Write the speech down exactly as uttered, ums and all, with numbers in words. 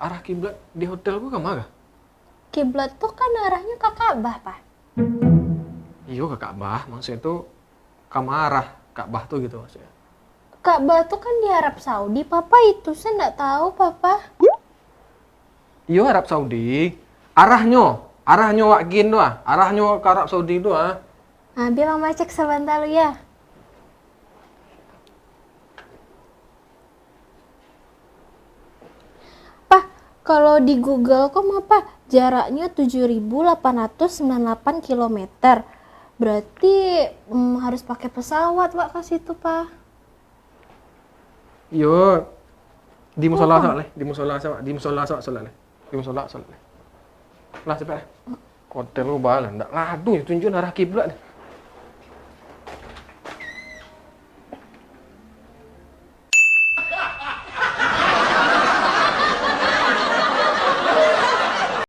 Arah kiblat di hotel ko ka ma? Kiblat tu kan arahnyo ka Ka'bah, Pak. Iyo, ka Ka'bah, maksudnyo tu ka ma arah Ka'bah tu gitu maksudnyo. Ka'bah tu kan di Arab Saudi, Papa, itu saya ndak tahu, Papa. Iyo, Arab Saudi. Arahnyo, arahnyo wak gin tu ah, arahnyo ka Arab Saudi tu ah. Ah, bia Mama cek sabanta lu ya. Pah, kalau di Google ko mah, Pah, jaraknyo tujuh ribu lapan ratus sembilan puluh delapan kilometer. Berarti, mm, harus pakai pesawat wak ka situ, Pah. Iyo, di musola Pah. Salat leh, di musola salat, di musola salat, salat leh. Di musola salat leh. Lah, capek lah. Hotel lu bala, ndak ladu tunjuan arah kiblat ni.